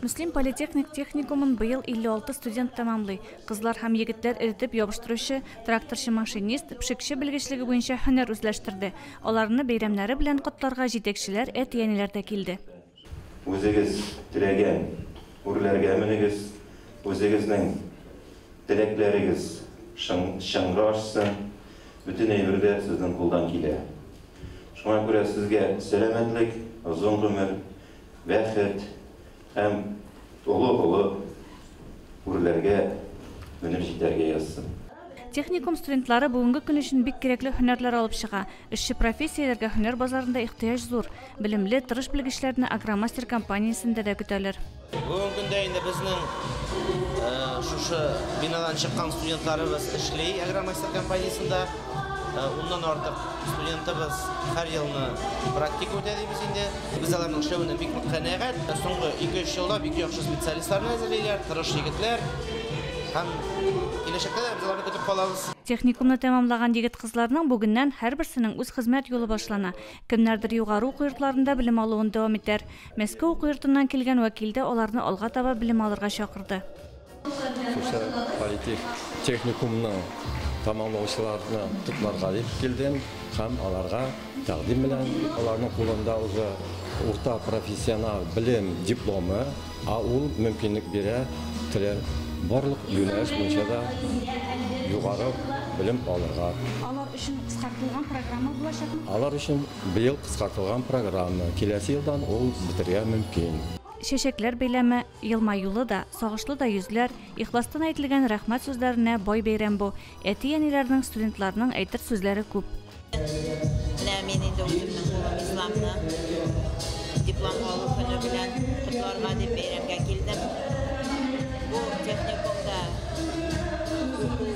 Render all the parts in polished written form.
Мөслим политехник техникумын быел 56 студент тәмамлый. Кызлар һәм егетләр эретеп ябыштыручы, тракторчы-машинист, пешекче белгечлеге буенча һөнәр үзләштерде. Аларны бәйрәмнәре белән котларга җитәкчеләр, әти-әниләр дә килде. Үзегез теләгән үрләргә менегез, үзегезнең теләкләрегез чынга ашсын, бөтен әйбер дә сезнең кулдан килә. Шуңа күрә сезгә сәламәтлек, озын гомер, бәхет һәм олы-олы үрләргә менеп җитәргә язсын. Техникум студентлары бүгенге көн өчен бик кирәкле һөнәрләр алып чыга. Эшче профессияләргә һөнәр базарында ихтыяҗ зур. Белемле, тырыш белгечләрне Агромастер компаниясендә дә көтәләр. Бүгенге көндә инде безнең шушы бинадан чыккан студентларыбыз эшли Агромастер компаниясендә. Уннан артык студентыбыз һәр елны практика үтә дибез инде. Без аларның эшләвеннән бик нык канәгать. Соңгы 2-3 елда бик яхшы специалистларны әзерлиләр, тырыш егетләр. Һәм киләчәктә дә без аларны көтеп калабыз. Техникумны тәмамлаган егет-кызларның бүгеннән һәрберсенең үз хезмәт юлы башлана. Кемнәрдер югары уку йортларында белем алуын дәвам итәр. Мәскәү уку йортыннан килгән вәкил дә аларны алга таба белем алырга чакырды. Шушы политех техникумның тәмамлаучыларны котларга дип килдем һәм аларга тәкъдим белән аларның кулында уже урта профессиональ белем дипломы, а ул мөмкинлек бирә теле барлык юнәлеш буенча да югары белем алырга. Алар өчен кыскартылган программа булачакмы? Алар өчен быел кыскартылган программа, киләсе елдан ул бетергә мөмкин. Чәчәкләр бәйләме, елмаюлы да, сагышлы да йөзләр, ихластан әйтелгән рәхмәт сүзләренә бай бәйрәм бу. Әти-әниләрнең, студентларның әйтер сүзләре күп. Менә мин инде үземнең улым Исламны диплом алу көне белән котларга дип бәйрәмгә килдем. Бу техникумда уку,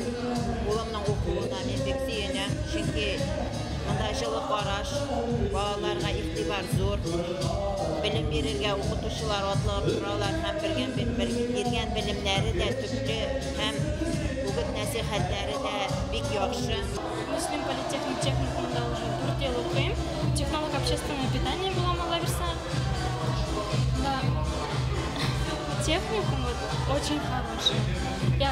улымның укуына мин бик сөенәм, чөнки монда җылы караш, балаларга игътибар зур, белем бирергә укытучылар атлыгып торалар һәм биргән биргән белемнәре дә төпле һәм үгет-нәсыйхәтләре дә бик яхшы. Мөслим политехник техникумында уже 4 ел укыйм. Технолог общественного питания булам, Алла бирсә. Да. Техникум вот очень хороший. Я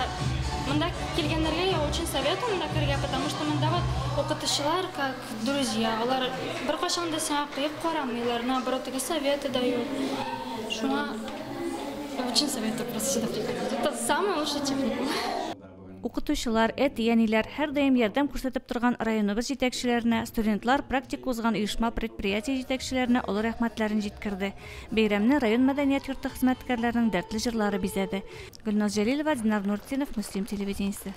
монда килгәннәргә я очень советую монда керергә, потому что монда вот укытучылар как друзья. Алар беркайчан да сиңа кыек карамыйлар, наоборот, теге советы дают. Шуңа очень советую просто сюда приходить. Это самый лучший техникум. Укытучылар, әти-әниләр һәрдаим ярдәм күрсәтеп торган районыбыз җитәкчеләренә, студентлар практика узган оешма-предприятие җитәкчеләренә олы рәхмәтләрен җиткерде. Бәйрәмне район мәдәният йорты хезмәткәрләренең дәртле җырлары бизәде. Гөлназ Җәлилова, Динар Нуртдинов, Мөслим телевидениесе.